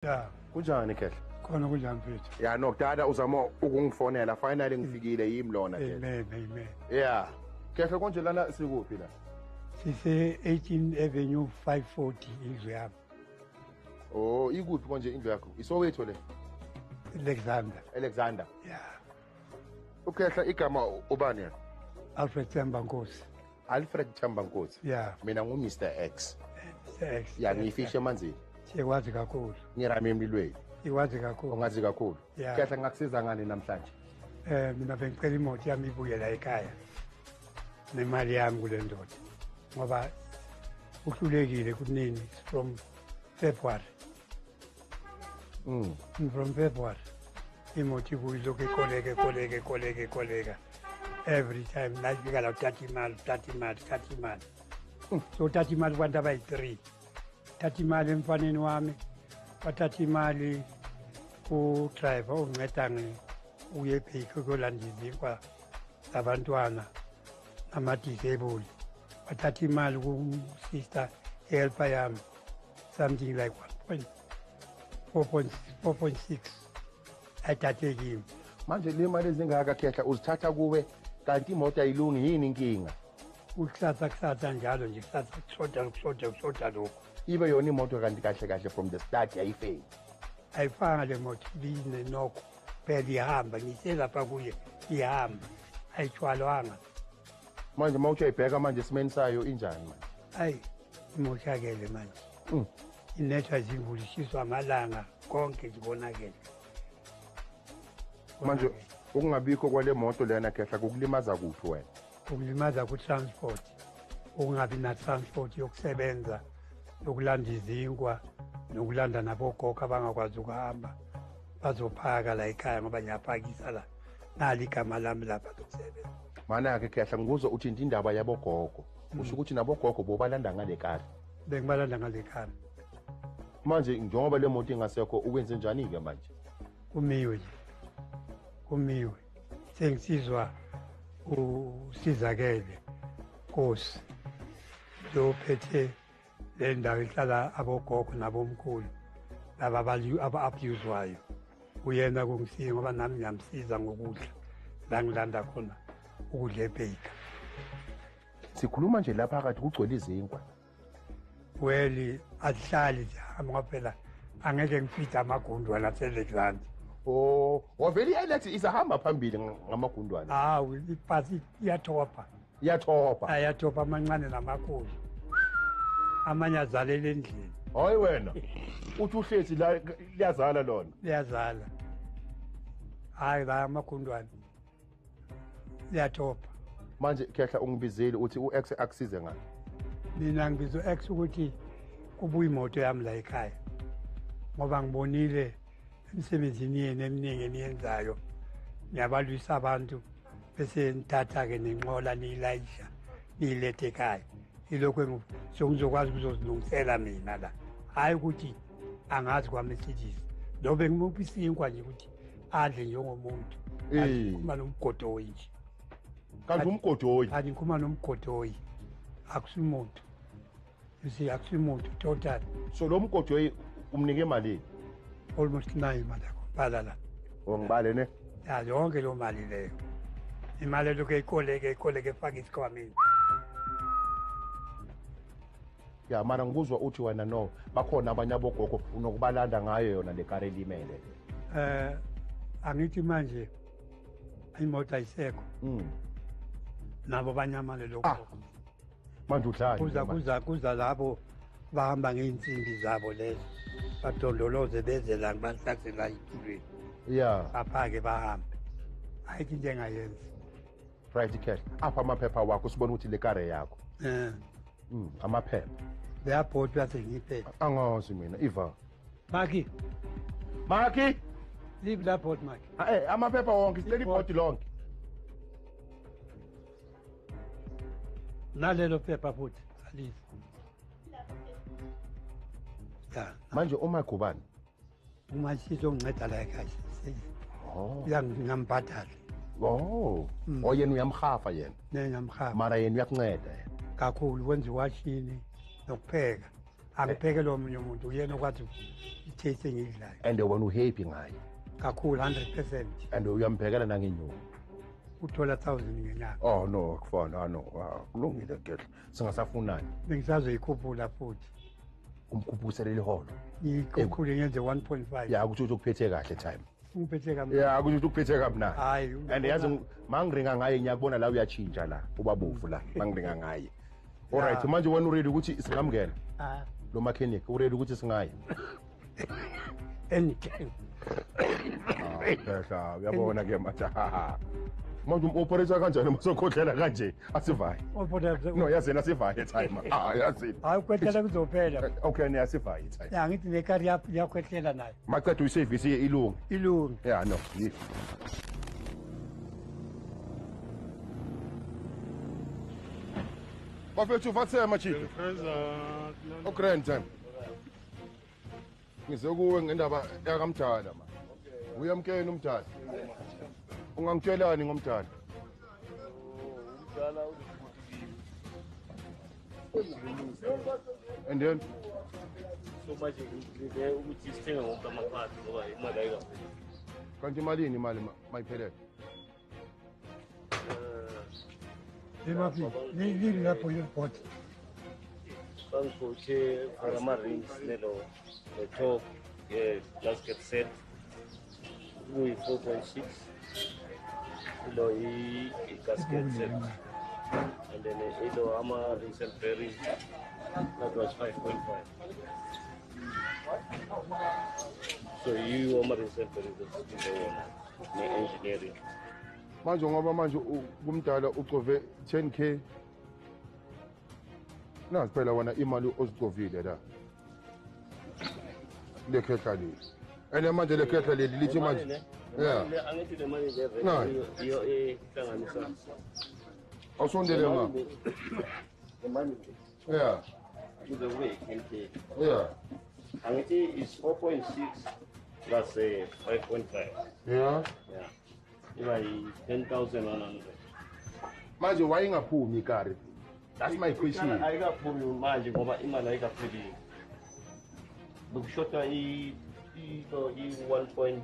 Ya. Kunjani Khehla? Khona kunjani mfethu? Ya no, kudala uzama ukungifonela, finally ngifikile yimi lona Khehla. Amen, amen. Yeah. Khehla, konje lana sikuphi la? Sise 18 Avenue 540 indlu yami. Oh, ikuphi konje indlu yakho? ISoweto le? Alexander. Alexander. Yeah. Ukhehla igama ubani yena? Alfred Themba Nkosi. Alfred Themba Nkosi. Yeah. Mina ngu Mr X. Mr X. Ya, ngiyifisha emanzini. Siyakwazi kakhulu. Ngirame emlilweni. Ikwazi kakhulu. Ungazi kakhulu. Yeah. Khehla, ngakusiza ngani namhlanje? Mina bengicela imoto yami ibuye la ekhaya. Nemali yami kule ndoda. Ngoba uhlulekile kunini from February. From February. Imoto ibuye lokhu ikoleka ikoleka ikoleka ikoleka. Every time nafika la uthatha imali, uthatha imali, uthatha imali. So uthatha imali kubantu abayi-3. Thatha imali emfaneni wami, wathatha imali ku-driver onginceda uye ebheki ukuyolanda izinkwa zabantwana nama-disabled. Wathatha imali ku-sister helper yami, something like 1.4.6 ayithathe kimi. Manje le mali ezingaka Khehla uzithatha kuwe kanti imoto ayilungi, yini inkinga? Ukusasa kusasa njalo nje, kusasa kushoda kushoda kushoda lokho. Ibe yona imoto kanti kahle kahle from the start yayifeli. Ayifanga le moto, ibinenokho phela ihamba, ngise lapha kuye ihamba, ayithwalwanga. Manje uma uthi uyayibheka manje esimeni sayo injani manje? Ayi, imoshakele manje. Inethwa izimvula, ishiswa amalanga, konke zibonakele. Manje ukungabikho kwale moto lena Khehla kukulimaza kuphi wena? Kukulimaza ku-transport, ukungabi na-transport yokusebenza, yokulanda izinkwa, nokulanda nabogogo abangakwazi ukuhamba bazophaka la ekhaya ngoba ngiyaphakisa la. Nali igama lami lapha lokusebenza. Mana-ke Khehla, ngikuzwa uthi indaba yabogogo. Usho ukuthi nabogogo bobalanda ngale kari? Bengibalanda ngale kari. Manje njengoba le moto ingasekho ukwenze njani-ke manje? Kumiwe nje. Kumiwe. Sengisizwa uSizakele Nkosi lophethe le ndawo ihlala abogogo nabomkhulu laba aba-abuzwayo. Uyena kungisiza ngoba nami ngiyamsiza ngokudla la ngilanda khona ukudla ebheka. Sikhuluma nje lapha phakathi kugcwele izinkwa. Weli azihlali zihamba ngoba phela angeke ngifide amagundwane ase-Alexander. Oh, wavele i-Alex isahamba phambili ngamagundwane. Hawu, ibhasi iyathopha. Iyathopha. Ayathopa amancane namakhulu. Amanye azalela endlini. Hayi wena. Uthi uhlezi la liyazala lona. Liyazala. Hayi la amagundwane. Liyathopha. Manje Khehla ungibizile uthi u-X akusize ngani? Mina ngibiza u-X ukuthi kubuye imoto yami la ekhaya. Ngoba ngibonile emsebenzini yenu eminingi eniyenzayo. Niyabalwisa abantu bese nithatha-ke nenqola niyilayisha niyilethe ekhaya. Ilokhu sengizokwazi ukuzozilungisela mina la. Hhayi ukuthi angazi kwa-Mercedes. Lo bengimupha isinkwa nje ukuthi adle njengomuntu. Ngikhuluma nomgodoyi nje. Kanti umgodoyi? Kanti ngikhuluma nomgodoyi. Akusimuntu. You see, akusimuntu total. So lo mgodoyi umnike malini? Almost 9 imali yakho. Bala la. Ongibale ne? Ya, yonke lo mali leyo. Imali elokhu ikoleke ikoleke efaka isikhwameni. Ya, mara ngikuzwa uthi wena no, bakhona abanye abogogo unokubalanda ngayo yona le kari elimele. Angithi manje imoto ayisekho. Nabo banyamale lokho. Manje udlani? Kuza kuza kuza labo bahamba ngeinsimbi zabo lezo. Badondoloze beze la bahlase la ipilweni. Yeah. Baphake bahambe. Ayikho into engayenzi. Right Khehla. Apha amaphepha wakho sibone ukuthi le kare yakho. Amaphepha. Leyabhodi bathi ngiyiphethe. Angazi mina iva. Maki. Maki. Leave la board Maki. Amaphepha wonke sicela ibhodi lonke. Nalelo phepha futhi alizi. Ya. Manje uMagubane uma sizonginceda la ekhaya. Oh. Uyangambhadala. Oh. Oh yena uyamhafa yena. Ne ngiyamhafa. Mara yena uyakunceda yena. Kakhulu wenza iwashini nokupheka. Angiphekele omunye umuntu uyena okwazi i-taste engiyidlayo. And wena uhappy ngaye? Kakhulu, 100%. And uyamphekela nangenyuku? Uthola 1000 ngenyanga. Oh no, akufani, no. Kulungile ke. Singasafunani. Bengisazoyikhuphula futhi. Umkhuphusele iholo. Ngikhuphule ngenze 1.5. Ya ukuthi ukuphethe kahle time. Ungiphethe kamnandi. Ya ukuthi ukuphethe kamnandi. Hayi. And yazi mangiringa ngaye ngiyakubona la uyachinja la, ubabovu la, mangiringa ngaye. All right, manje wena uready ukuthi singamngena? Ah. Lo mechanic uready ukuthi singaye? Anytime. Ah, uyabona ke manje. Manje um-operator kanjani uma sokhodlela kanje? Asivaye. Operator. No, yazini asivaye time. Ah, yazini. Hayi ukwehlela kuzophela. Okay, niyasivaye time. Ya ngithi nekari yakhwehlela nayo. Maqeda uyiservice ilunge. Ilunge. Yeah, no. Bafethu vathema chito. O grand time. Ngize kuwe ngendaba yakamdala ma. Uyamkena umdala. Ungangitshelani ngomdala? Umdala And then so manje ngilinde ukuthi sithenge wonke amaphathi ngoba imali ayikapheli. Kanti imalini imali mayiphelele? Emafi, lili lapho yebhodi. Bangikhoche for ama-rings nelo top gasket set kuyi-4.6 ilo i-gasket set and then ilo ama-rings and bearings that was 5.5. So yiwo ama-rings and bearings esithinte wona ne-engineering. Manje ngoba manje kumdala ucove 10k. Nazi phela wena imali ozicovile la. Lekhehla leli. Ene manje lekhehla leli lithi manje. Yeah. Angithi le mali le vele iyo ehlanganisa. Awusondele ma. Le mali. Yeah. Kuze kube 10k. Yeah. Angithi is 4.6 plus 5.5. Yeah. Yeah. Iba yi-10,100. Manje wayingaphumi ikari? That's my question. Ayikaphumi manje ngoba imali ayikaphelile. Bekushoda i-1.3.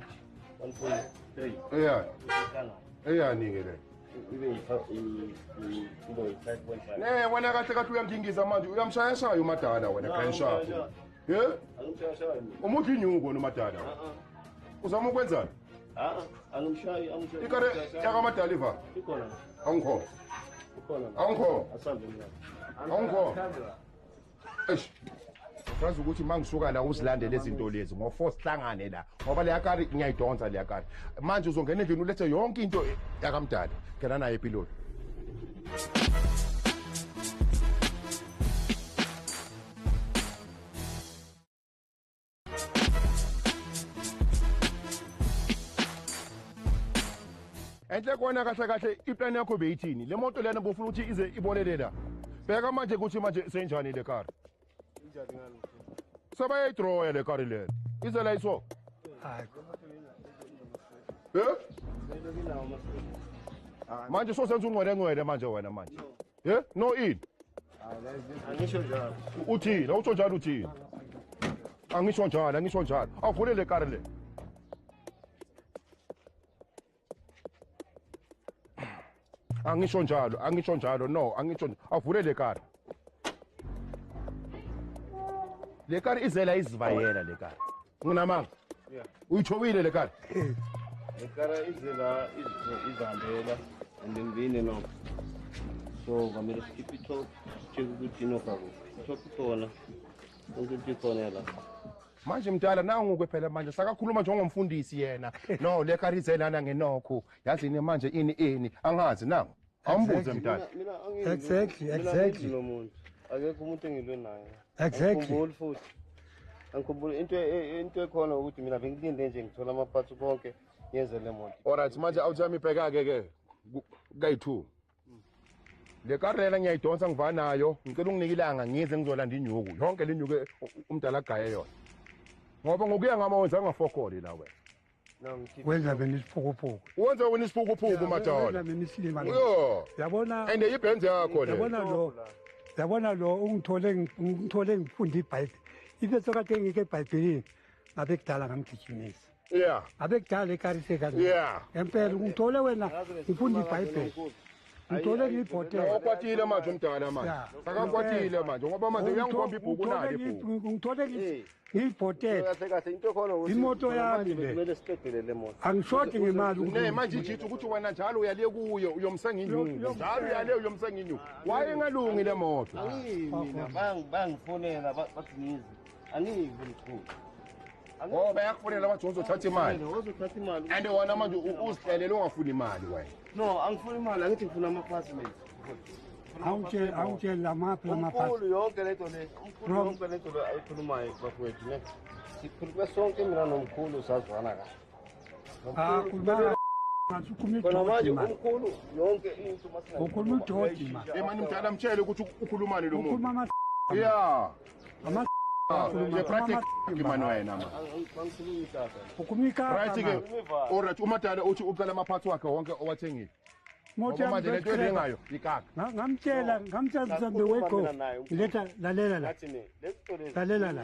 Yeah. Eyani-ke le? Ibe yi-5.5. Ne wena kahle kahle uyamdingiza manje, uyamshayashaya umadala wena grand sharp. Ye? Angimshayashayi mina. Umudla inyuku wena umadala. Uzama ukwenzani? Angimshayi, angimshayi. Ikare yakamadala iva? Ikhona. Awungikho. Ikhona. Awungikho. Asambe mina. Awungikho. Eish. Ngazi ukuthi mangisuka la uzilandele izinto lezi ngo4 sihlangane la ngoba le yakari ngiyayidonsa le yakari. Manje uzongena endlini ulethe yonke into yakamdala. Ngena naye epiloti. Enhle kona kahle kahle iplan yakho beyithini? Le moto lena bofuna ukuthi ize ibolele la. Bheka manje ukuthi manje senjani le car. Injani ngalo? Sabayayidroya le car lena. Ize la iso. Hayi. Eh? Manje sosenza ungcwele ngcwele manje wena manje. Eh? No in. Angisho njalo. Uthini? Awusho njalo uthini? Angisho njalo, angisho njalo. Awuvule le car le. Angisho njalo, angisho njalo, no, angisho. Avule le car. Le car izela izivayela le car. Nginamanga. Yeah. Uyithobile le car. Le car izela izihambela and then bine no. So kwamele sikhiphe i-top, check ukuthi inokha kuphi. Top ikhona. Yonke into ikhona la. Manje mdala nangu phela manje sakakhuluma njengomfundisi yena. No, le car izelana ngenokho. Yazini manje ini ini angazi nangu. Awumbuze mdala. Exactly, exactly. Lo muntu. Akekho umuntu engilwe naye. Exactly. Angikhumbuli futhi. Angikhumbuli into ekhona ukuthi mina bengilinde nje ngithola amaphathi konke ngenze le moto. Alright, manje awuthami ibheka ke ke kayi2. Le car lena ngiyayidonsa ngiva nayo. Ngicela unginike ilanga ngize ngizolanda inyuku. Yonke le nyuku umdala agaye yona. Ngoba ngokuya ngama wenza ngafokoli la wena. Wenza mina isiphukuphuku. Wenza wena isiphukuphuku madala. Wenza mina isilima. Yo. Yabona. And ibenz yakho le. Yabona lo. Yabona lo ungithole ngifunda iBhayibheli. Ife sokade ngike eBhayibhelini ngabe kudala ngamgijimisa. Yeah. Ngabe kudala ekarise kancane. Yeah. Empela ngithole wena ngifunda iBhayibheli. Ngithole ngiyibhotela. Okwatile manje umdala manje. Sakakwatile manje ngoba manje uyangikhomba ibhuku nalo ibhuku. Ngithole ngiyibhotela. Kahle kahle into ekhona ukuthi imoto yami le kumele siqedele le moto. Angishoti ngemali ukuthi Ne manje ijithi ukuthi wena njalo uyale kuyo uyomsenga inyuku. Njalo uyale uyomsenga inyuku. Wayengalungi le moto. Mina bangifonela bathi ngize. Angivi mkhulu. Oh bayakufonela bathi uzothatha imali. Uzothatha imali. And wena manje uzihlelele ungafuni imali wena. No, angifuni imali, angithi ngifuna ama-apartment. Awutshele lamaphi lama-apartment. Umkhulu yonke lento le, umkhulu yonke lento le ayikhulumayo bafowethu ne. Sikhuluma sonke mina nomkhulu sazwana kahle. Ah, khuluma khona manje umkhulu yonke into masingayikhuluma. Ukhuluma udoti manje. Eh mani mdala mtshele ukuthi ukhulumani lo muntu. Ukhuluma ama Yeah. Ama man wena man. Ukhuluma right ke. Alright umadala uthi ucela amaphathi wakhe wonke owathengile. Moto manje lento elengayo ikaka. Ngamtshela the way go. Letha lalela la. Lalela la.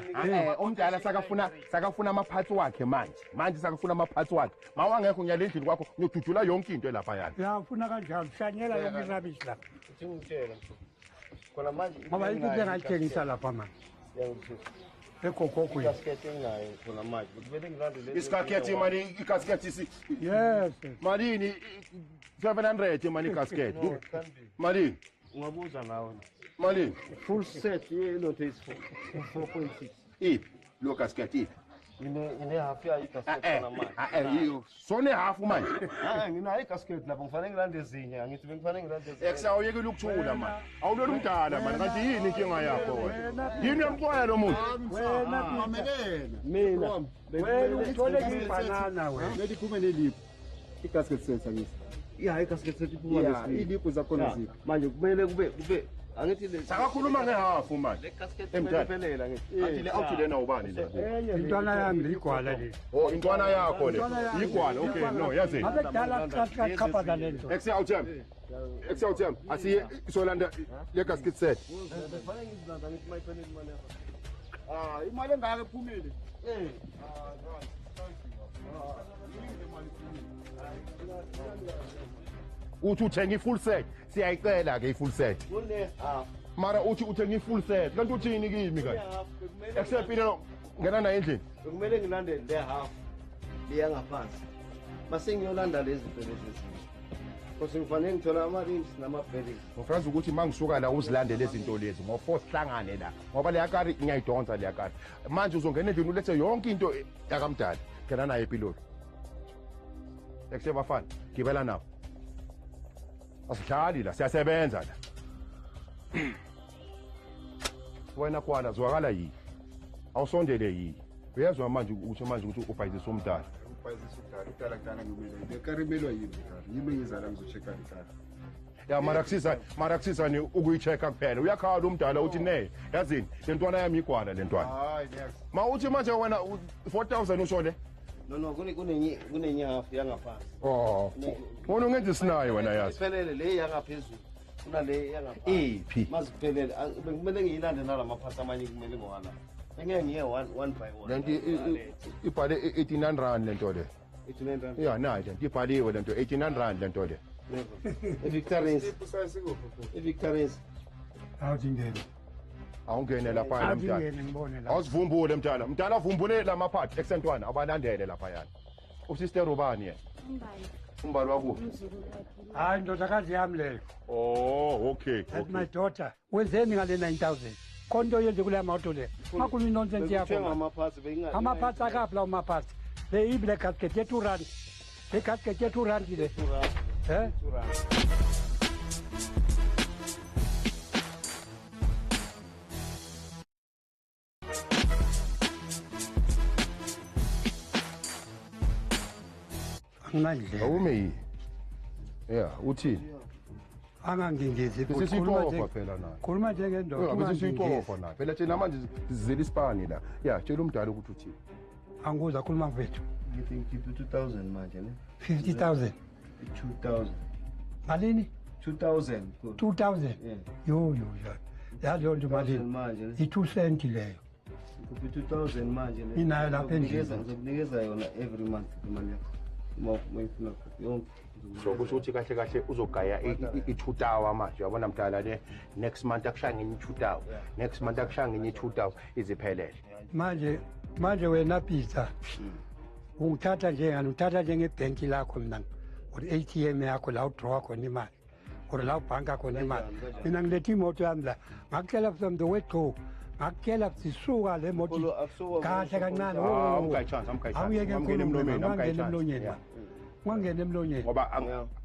Umdala sakafuna amaphathi wakhe manje. Manje sakafuna amaphathi wakhe. Mawangekho ngiyale endlini kwakho ngiyodudula yonke into elapha yana. Ya ufuna kanjalo hlanyela yonke irubbish la. Uthi ngitshela mfo. Khona manje ngoba into engayithengisa lapha manje. Ekokokweni. Ikasket enginayo khona manje. Kumele ngilandele isikasket mali ikasket isi. Yes. Malini 700 mali ikasket. Malini? Ungabuza nawe. Malini? Full set yelotho is 4.6. Iphi lo gasket iphi? Ine half yayo igasket khona manje. Eh sone half manje. Nginayo igasket lapho ngifanele ngilande ezinye, angithi bengifanele ngilande ezinye. Ekusawuyekela ukuthula manje. Awulona umdala manje kanti yini inkinga yakho wena? Yini uyamxwaya lo muntu? Wena mamelela. Mina wena uthole ibhanana wena. Kumele iphume neliphu. Igasket set angithi. Ya igasket set iphuma nesibili. Iliphu zakhona ziphi? Manje kumele kube angithi le sakakhuluma ngehafu manje. Le gasket iphelela ngithi. Athi le out lena ubani le? Intwana yami igwala le. Oh intwana yakho le. Igwala okay no yazi. Ngabe kudala chaphaza lento. Exe out yami. Exe out yami. Asiye solanda le gasket set. Kufanele ngizilanda ngithi mayiphelele imali yakho. Ah imali engaka ephumile. Eh. Ah right. Uthi uthenga i-full set siyayicela ke i-full set mara uthi uthenga i-full set kanti uthini kimi kanje except lo ngena naye endlini bekumele ngilande le half leya ngaphansi mase ngiyolanda lezi zinto lezi ezinye because ngifanele ngithola ama-rims nama-bearings ngifraza ukuthi uma ngisuka la uzilandele lezi zinto lezi ngo-four sihlangane la ngoba leya kari ngiyayidonsa leya kari manje uzongena endlini ulethe yonke into yakamdala ngena naye epiloli except bafana gibela nabo asidlali la siyasebenza la wena kwala zwakala yini awusondele yini uyezwa manje ukuthi ubhayizisa umdala ubhayizisa umdala umdala kudala ngimele le kari imelwa yini kari yimi ngizala ngizochecka le kari ya mara kusizani ukuyi-check-a kuphela uyakhala umdala uthi ne yazini le ntwana yami igwala le ntwana hayi next ma uthi manje wena 4000 usho le No kunenye half yangaphansi. Oh. Wona ungenza isinayo wena yazi. Iphelele le yangaphezulu. Kunale yangaphansi. Iphi? Maziphelele kumele ngiyilande nalamaphasi amanye kumele ngowala. Engeke ngiye one by one. Lento ibhale 89 rand lento le. 89 rand. Yeah, nayi lento ibhaliwe lento 89 rand lento le. Never. eVictorians. eVictorians. Awuthingene. Awungene lapha mntana. Awungene ngibone la. Awusivumbule mntana. Mntana avumbule lamaphathi ekusentwana abalandele lapha yana. Usister ubani yena? Umbali. Umbali wakuphi? Hayi ndodakazi yami leyo. Oh, okay. That's my daughter. Wenzeni ngale 9000? Konto yenze kule moto le. Makhulu nonsense yakho. Amaphathi benginga. Amaphathi akaphi lawo maphathi? Le ible gasket ye 2 rand. Le gasket ye 2 rand le. 2 rand. Eh? 2 rand. Awume yini? Yeah, uthini? Angangingezi sisitofa phela naye. Khuluma njengendoda. Bese sisitofa naye. Phela thina manje sizela isipani la. Yeah, tshela umdala ukuthi uthini. Anguza khuluma mfethu. Ngithi ngikhiphe 2000 manje ne. 50000. 2000. Malini? 2000. 2000. Yeah. Yo yo yo. Ya leyo nto malini? Manje ne. I2 cent leyo. Uphi 2000 manje le. Inayo lapha endlini. Ngizokunikeza yona every month imali yakho. Uma uyifuna yonke. So kusho ukuthi kahle kahle uzogaya i-2,000 manje uyabona mdala le next month akushaya ngenye i-2,000 next month akushaya ngenye i-2,000 iziphelele. Manje wena Peter ungithatha njengani, uthatha njengebhenki lakho mina or ATM yakho la udraw khona imali or la ubhanka khona imali. Mina ngilethe imoto yami la, ngakutshela from the word go, ngakutshela sisuka le moto kahle kancane. Awungeke emlonyeni, ungangena emlonyeni ngoba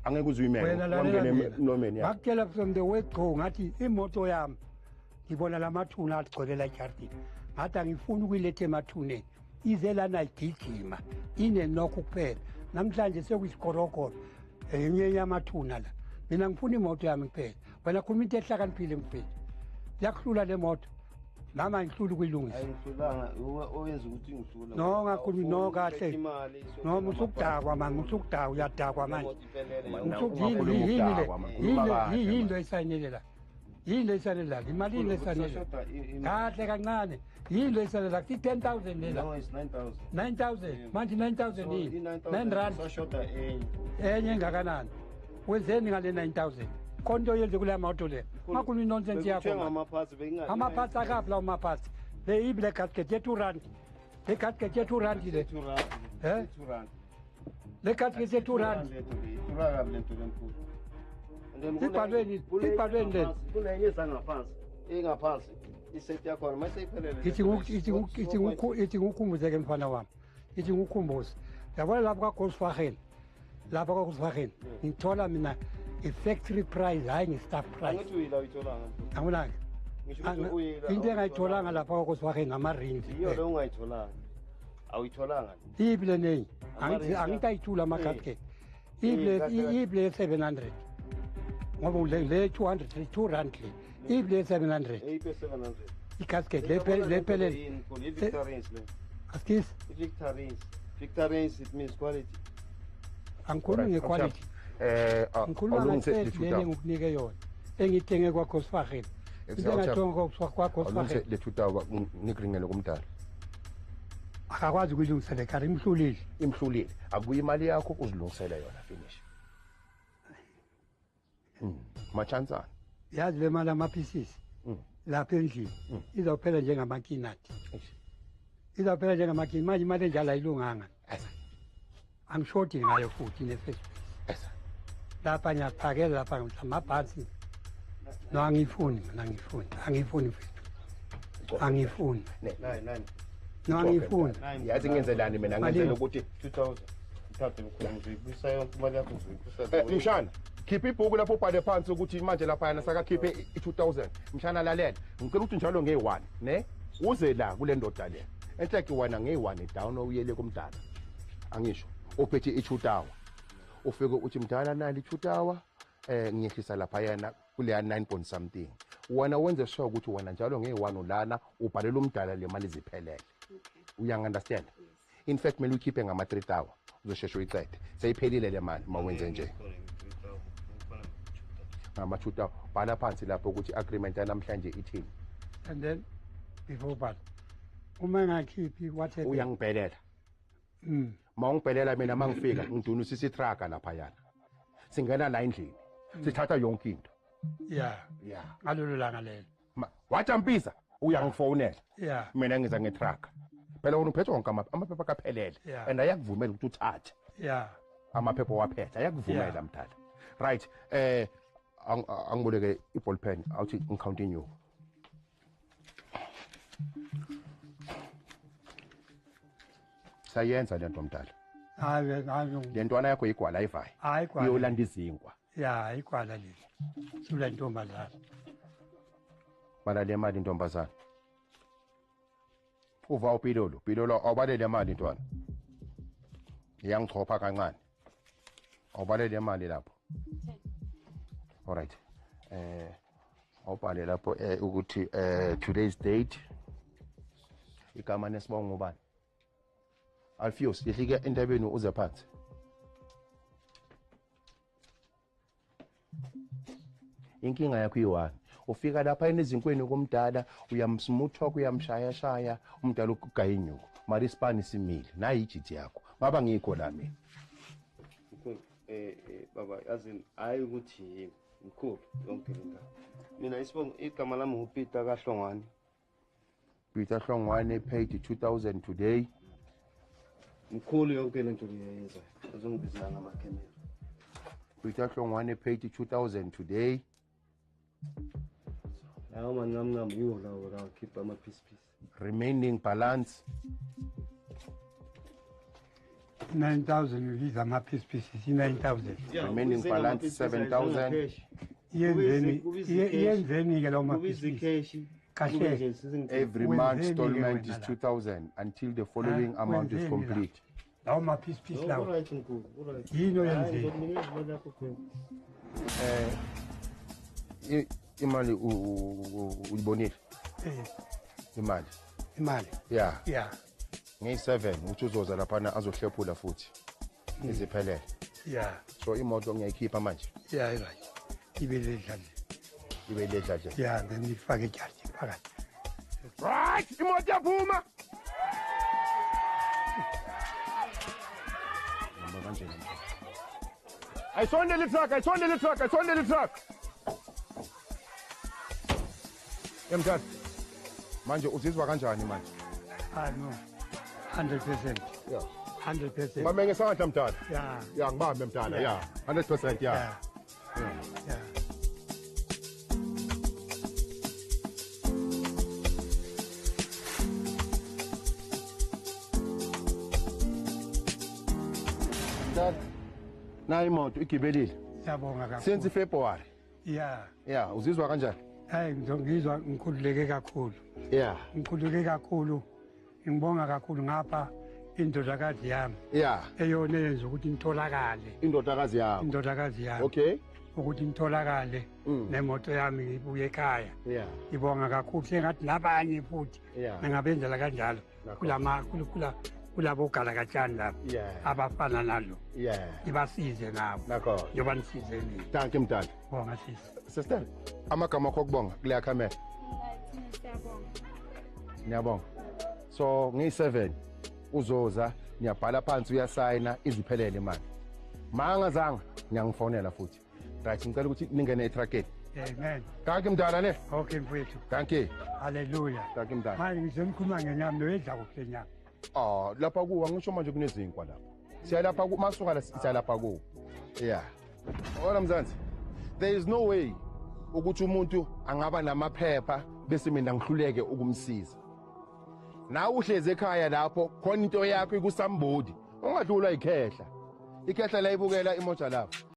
angeke uzuyimele, ungangena emlonyeni. Ngakutshela from the word go ngathi imoto yami ngibona lamathuna agcwele ejardini, ngathi angifuni ukuyiletha emathuneni, ize lana igijima inenokho kuphela. Namhlanje sekuyisigorogoro enye yamathuna la. Mina ngifuna imoto yami kuphela. Wena khuluma into ehlakaniphile mfethu, yakuhlula le moto nami angihluli ukuyilungisa. Ayihlulanga oyenza ukuthi ngihlula. No ngakhulumi no kahle. No musukudakwa manje, musukudakwa uyadakwa manje. Yini le esayinele la? Yini esayinele la? Imali ile esayinele. Kahle kancane. Yini esayinele la? 10,000 lela. No, it's 9,000. 9,000. Manje 9,000 yini? 9 rand. Sashoda enye. Enye engakanani? Wenzeni ngale 9,000? Konto yenze kule moto le. Makhuluma nonsense yakho. Ama-parts akaphi lawo ma-parts? Le ibile gasket ye 2 rand. Le gasket ye 2 rand le. 2 rand. Eh? 2 rand. Le gasket ye 2 rand. Ibhalweni, ibhalweni le. Kunenye ezangaphansi, engaphansi. Iset yakhona mayiseyiphelele. Ithi ngikukhumbuze mfana wami. Ithi ngikukhumbuze. Yabona lapha kwa-Volkswagen. Lapha kwa-Volkswagen ngithola mina i-factory price, hayi nge-staff price. Angithi uyila uyitholanga. Angibonanga. Into engayitholanga lapha kwa-Volkswagen ama-rindi. Iyo le ungayitholanga. Awuyitholanga. Iphi le nenye? Angithi ayithula ama-gasket. Iphi le 700? Ngoba le 200, 2 rand le. Iphi le 700? Iphi 700? I-gasket le phelele. I-Victorines le. Askies? I-Victorines. Victorines it means quality. Angikhulumi nge-quality. Ngikhuluma nge-set leli engikunike yona engiyithenge kwa-Volkswagen. Into engayithenga kwa-Volkswagen. Le 2,000 nikuringele kumdala. Akakwazi ukuyilungisa le car, imhlulile. Imhlulile. Akuyi imali yakho uzilungisele yona finish. Machansana. Yazi le mali ama-pieces lapha endlini izawuphela njengamakinati. Izawuphela njengamakinati. Manje imali enjalo ayilunganga. Angishodi ngayo futhi ne-first place. Lapha ngiyaphakela lapha amabhansi. No angifuni mina, angifuni. Angifuni mfethu. Angifuni. 9. No angifuni. Yazi ngenzelani mina, ngenzela ukuthi 2000. Ithathe mkhulu ngizoyibuyisa yonke imali yakho ngizoyibuyisa. Mshana, khipha ibhuku lapho ubhale phansi ukuthi manje laphayana sakakhiphe i-2000. Mshana lalela, ngicela ukuthi njalo ngeyi-1 ne uze la kule ndoda le. Enhleke wena ngeyi-1 down uyele kumdala. Angisho uphethe i-2,000. Ufike uthi mdala nali i-2,000 ngiyehlisa laphayana kuleya 9 point something. Wena wenze sure ukuthi wena njalo ngeyi-1 lana ubhalela umdala le mali ziphelele. Uyangi-understand? In fact kumele uyikhiphe ngama-3,000 uzosheshe uyicede. Seyiphelile le mali uma wenze nje. Ngama-2,000. Bhala phansi lapho ukuthi agreement yanamhlanje ithini. And then before bhala uma ngakhiphi what happened? Uyangibhelela. Ma ungibhelela mina mangifika ngidunusisa itraka laphayana. Singena la endlini. Sithatha yonke into. Yeah. Yeah. Ngalolo langa lelo. Wajampisa uyangifonela. Yeah. Mina ngiza ngetruck. Phela wena uphethe wonke amaphepha kaphelele. And ayakuvumela ukuthi uthathe. Yeah. Amaphepha waphethe ayakuvumela mdala. Right. Angiboleke i-ball pen awuthi ngicontinue. Sayenza lento mdala. Hayi hayi. Le ntwana yakho igwala ayivayi. Hayi igwala. Iyolanda izinkwa. Ya igwala leli. Sula intombazana. Bala le mali intombazana. Uva uPilolo, Pilolo awubalele imali ntwana. Iyangichopha kancane. Awubalele imali lapho. All right. Awubhale lapho ukuthi today's date. Igama nesibongo ubani? Alfios, yehlike entabeni uze phansi. Inkinga yakho iyi-1, Ufika lapha enezinkweni komdala, uyamsmuthwa, uyamshayashaya umdala ugaya inyuku. Mara isipani simile, nayi ijiti yakho. Ngaba ngikho la mina. Mkhulu, baba, yazi hayi ukuthi yimi mkhulu yonke le ndaba. Mina isibongo igama lami nguPeter kaHlongwane. Peter Hlongwane paid 2000 today. Mkhulu yonke lento leyenzayo. Uzongibizela ngamakhemera. Peter Hlongwane paid 2000 today. Lawo manqamnqam yiwo lawo la khipha ama piece piece. Remaining balance 9000 ubiza ama piece piece 9000. Remaining balance 7000. Yenzeni yenzeni ke lawo ma piece piece. Kahle. Every month installment is 2000 until the following amount is complete. Lawo ma piece piece lawo. Yini oyenzeni? Imali uyibonile? Imali. Imali. Yeah. Yeah. Ngeyi-7 uthi uzoza laphana azohlephula futhi. Iziphelele. Yeah. So imoto ngiyayikhipha manje. Yeah, right. Ibe ledla. Ibe ledla nje. Yeah, then ngifake ijaji phakathi. Right, imoto yaphuma. Hamba kanje. Ayisondele truck, ayisondele truck, ayisondele truck. Yemdala. Manje uzizwa kanjani manje? Ah no. 100%. Yeah. 100%. Ngibambe ngesandla mdala. Yeah. Yeah, ngibambe mdala. Yeah. 100% yeah. Yeah. Yeah. Dad, nayi imoto igibelile. Siyabonga kakhulu. Since February. Yeah. Yeah, uzizwa kanjani? Hayi ngizwa ngikhululeke kakhulu. Yeah. Ngikhululeke kakhulu. Ngibonga kakhulu ngapha indodakazi yami. Yeah. Eyona yenza ukuthi ngitholakale. Indodakazi yakho. Indodakazi yami. Okay. Ukuthi ngitholakale nemoto yami ngibuye ekhaya. Yeah. Ngibonga kakhulu sengathi nabanye futhi ngingabenzela kanjalo kulama kula kulabo galakatshani lapha. Abafana nalo. Yeah. Ibasize nabo. Nakho. Njoba nisize mina. Thank you mdala. Bonga sisi. Sister, amagama akho okubonga kuleya camera. Siyabonga. Ngiyabonga. So ngiyi-7 uzoza ngiyabhala phansi uyasayina iziphelele imali. Mangazanga ngiyangifonela futhi. Right, ngicela ukuthi ningene etruckeni. Amen. Thank you mdala ne. Okay mfowethu. Thank you. Hallelujah. Thank you mdala. Manje ngizomkhuluma ngenyama noyedla kuphi lenyama. Ah, lapha kuwa ngisho manje kunezinkwa lapha. Siyalapha ku masuka la siyalapha ku. Yeah. Hola Mzansi. There is no way ukuthi umuntu angaba namaphepha bese mina ngihluleke ukumsiza. Nawe uhleze ekhaya lapho khona into yakho ikusambodi ungadlulwa ikhehla. Ikhehla layibukela imoja lapho.